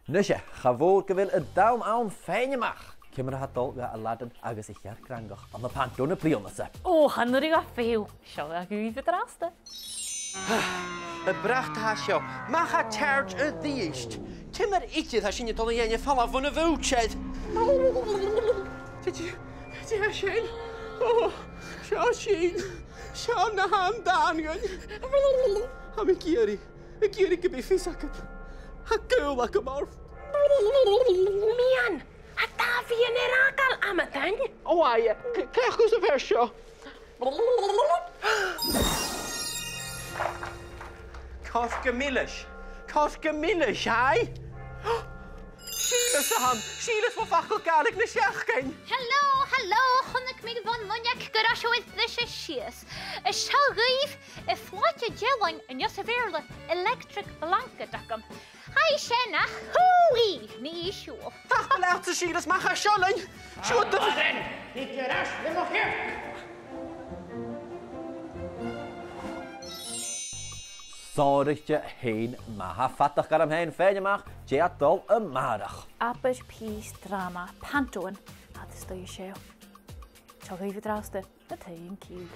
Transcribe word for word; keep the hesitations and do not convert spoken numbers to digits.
Nise, cha mhòr gu bheil an t-àm ann faighinn a-mach ciamar a tha dol dha Aladdin agus a chearc-fhranagach ann am Panto na bliadhna-sa. Ò, chan urrainn dhomh feitheamh. Seo agaibh an-dràsta. Am brat a tha seo, ma tha e ceart a-rithist. Ciamar idir a tha sinn a' dol a dh'fhaighinn air falbh bhon a' bhùidsear? Dè, dè, dè tha sin? Ò, seo sinn. Seo na h-ann dàin dhuinn. Tha mi ag iarraidh, ag iarraidh gum bi fios agad. Tha gaol agam ort. Meadhan! A Dhaibhidh, an e ràgail amadain? Ò, aidh, c-, cleachd thusa am fear seo. Cosg gu milis. Cosg gu milis, aidh? Sìleas a th' ann. Sìleas bho Fhacal Gàidhlig na Seachdain. Hello, hello, chunnaic mi bhon uinneig gun robh sibh air briseadh sìos. Is seo dhuibh, a' phlaide dealain, an e sa Bheurla, electric blanket agam. Tha i sin ach cùbhaidh mi siubhal. Tapadh leatsa, a Shìleas, ma-thà, seo leinn. Siuthad do... Alan, thig air ais le mo chearc. Sònraichte fhèin, ma-thà, fadachd orm fhèin faighinn a-mach dè tha dol a-màireach. Abair pìos dràma, panto, a tha a-staigh an seo. Seo dhuibh an-dràsta, na Taighean-ciùil.